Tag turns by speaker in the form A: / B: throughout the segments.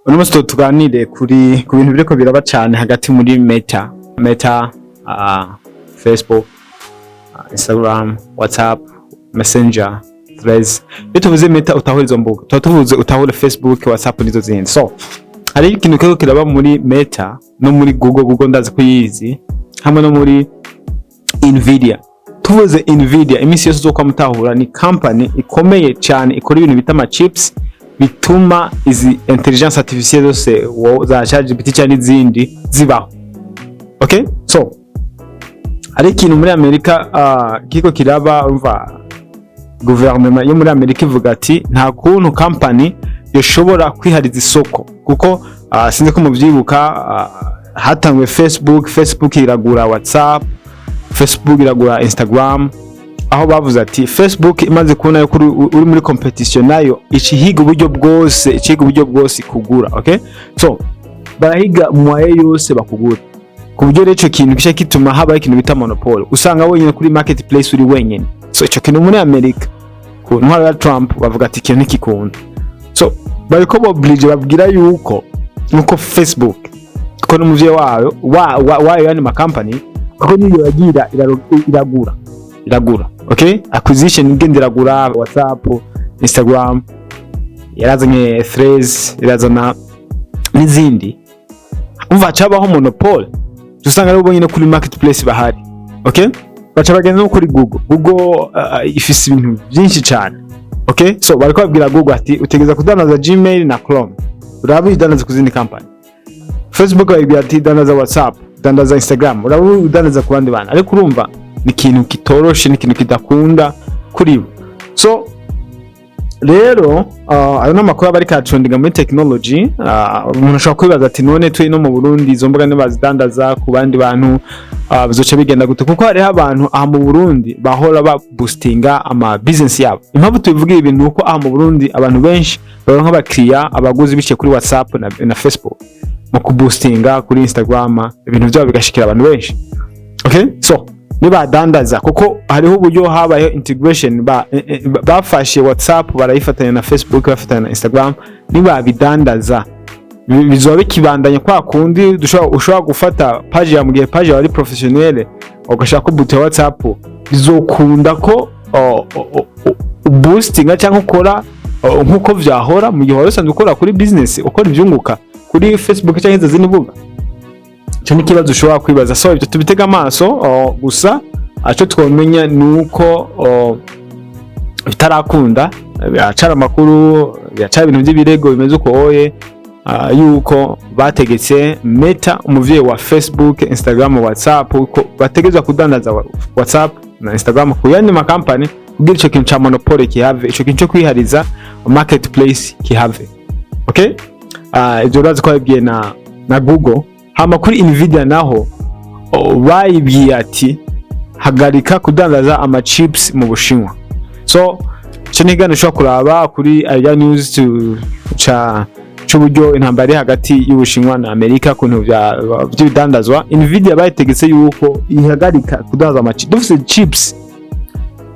A: Uno munsi tuganire ku bintu biriko biraba cane hagati muri Meta, Facebook, Instagram, WhatsApp, Messenger, Threads. Iyo tuvuze Meta utahura izo mbuga, tuba tuvuze utahure Facebook, WhatsApp n'izo zindi. So hari ikintu kiriko kiraba muri Meta no muri Google. Google ndazi ko yizi, hamwe no muri Nvidia. Tuvuze Nvidia, iminsi yose uzokwa mutahura ni company ikomeye cyane ikora ibintu bita ama chips bituma izi intelligence artificielle zose za ChatGPT cyangwa n'izindi zibaho. Okay, so hari ikintu muri Amerika kiko kiraba. Umva, guverinoma yo muri Amerika ivuga ati nta kuntu company yoshobora kwihariza isoko, kuko sinzi ko muvyibuka, hatanguye Facebook, Facebook iragura WhatsApp, Facebook iragura Instagram, aho bavuze ati Facebook imaze kubona yuko uri muri competition nayo, icihiga uburyo bwose, icihiga uburyo bwose kugura. Okay, so barahiga moyen yose bakugura, ku buryo rero ico kintu kica gituma habaho ikintu bita monopole, usanga wenyine kuri marketplace, uri wenyine. So ico kintu muri Amerika ku ntwaro ya Trump bavuga ati ikintu ntikikunda. So bariko boblige babwira yuko nuko Facebook, kuko n'umuvyeyi wayo wayo yani makampani, kuko niyo yagira iragura, okay, acquisition, igenda iragura WhatsApp, Instagram, yarazanye Threads, irazana n'izindi. Umva, cabaho monopole, usanga ari bo nyine kuri marketplace bahari. Okay, baca bagenda no kuri Google. Google ifise ibintu byinshi cyane. Okay, so bariko babwira Google ati utegeza kudandaza Gmail na Chrome, uraba udandaza ku zindi company. Facebook bayibwira ati dandaza WhatsApp, dandaza Instagram, uraba udandaza ku bandi bantu. Ariko urumva ni ikintu kitoroshe, ni ikintu kidakunda kuri bo. So rero ayo ni amakuru aba ariko aratrendinga muri technology. Umuntu ashobora kwibaza ati none twe no mu Burundi izo mbuga nibazidandaza ku bandi bantu, bizoca bigenda gute? Kuko hariho abantu aha mu Burundi bahora ba boostinga ama business yabo. Impamvu tubivuga ibi ni uko aha mu Burundi abantu benshi baronka abakiriya, abaguzi, biciye kuri WhatsApp na Facebook, mu kuboostinga kuri Instagram, ibintu byabo bigashikira abantu benshi. Okay, so nibadandaza, kuko hariho uburyo habayeho integration, bafashe WhatsApp barayifatanya na Facebook, bafatanya na Instagram, nibabidandaza bizoba bikibandanya kwa kundi ushobora gufata page ya, mu gihe page yawe ari professionnelle, ugashaka ko boost ya WhatsApp, bizokunda ko boostinga cyangwa ukora nkuko vyahora mu gihe wari usanzwe ukora kuri business, ukora ivyunguka kuri Facebook cyangwa izo zindi mbuga. Icyo ni ikibazo ushobora kwibaza. So ibyo tubitega amaso. Gusa aco twomenya ni uko bitarakunda, biracara amakuru, biracara ibintu by'ibirego bimeze uko oye, yuko bategetse Meta, umuvyeyi wa Facebook, Instagram, WhatsApp, ko bategezwa kudandaza WhatsApp na Instagram ku yandi makampani, kugira ico kintu ca monopole kihave, ico kintu cyo kwihariza marketplace kihave. Okay, ibyo urazi ko babibwiye na Google. Hama kuri Nvidia naho, bayibwiye ati hagarika kudandaza ama chips mu Bushinwa. So icyo ni ikiganiro ushobora kuraba kuri Aya News ca c'uburyo intambara iri hagati y'Ubushinwa na Amerika ku bintu vy'ibidandazwa. Nvidia bayitegetse yuko ihagarika kudandaza ama chips. Dufise chips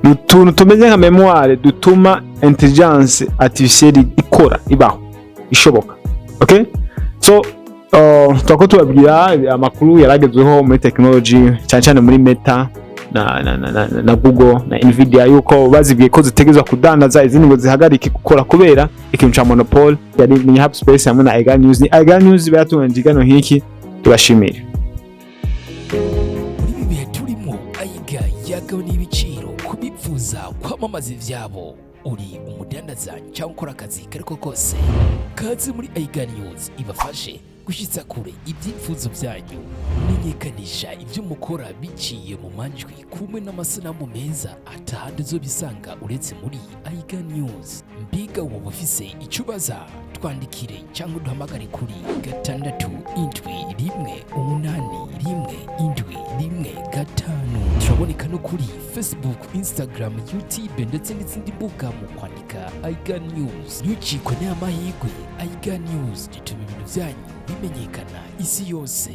A: ni utuntu tumeze nka mémoire dutuma intelligence artificielle ikora, ibaho, ishoboka. Okay, so twako tubabwira amakuru yaragezweho muri technology, cyane cyane muri Meta na Google na Nvidia, yuko bazibwiye ko zitegerezwa kudandaza izindi ngo zihagarike gukora kubera ikintu ca monopole. Yari Menya Hub Space hamwe na Ega News. Ni Ega News bayatunganije ikiganiro nk'iki. Tubashimire.
B: Muri ibi bihe turimo, Ayiga yagabaniye ibiciro ku bifuza kwamamaza ivyabo. Uri umudandaza cyangwa ukora akazi kariko kose, kaze muri Ayiga News ibafashe gushyitsa kure ibyifuzo byanyu. Menyekanisha ibyo mukora biciye mu majwi kumwe n'amasanamu meza atahandi uzobisanga uretse muri Ayiga News. Mbega woba ufise icyo ubaza? Twandikire cyangwa uduhamagare kuri 671817115. Turaboneka no kuri Facebook, Instagram, YouTube ndetse n'izindi mbuga mu kwandika Ayiga News. Ntucikwe n'aya mahirwe. Ayiga News, gituma ibintu byanyu bimenyekana isi yose.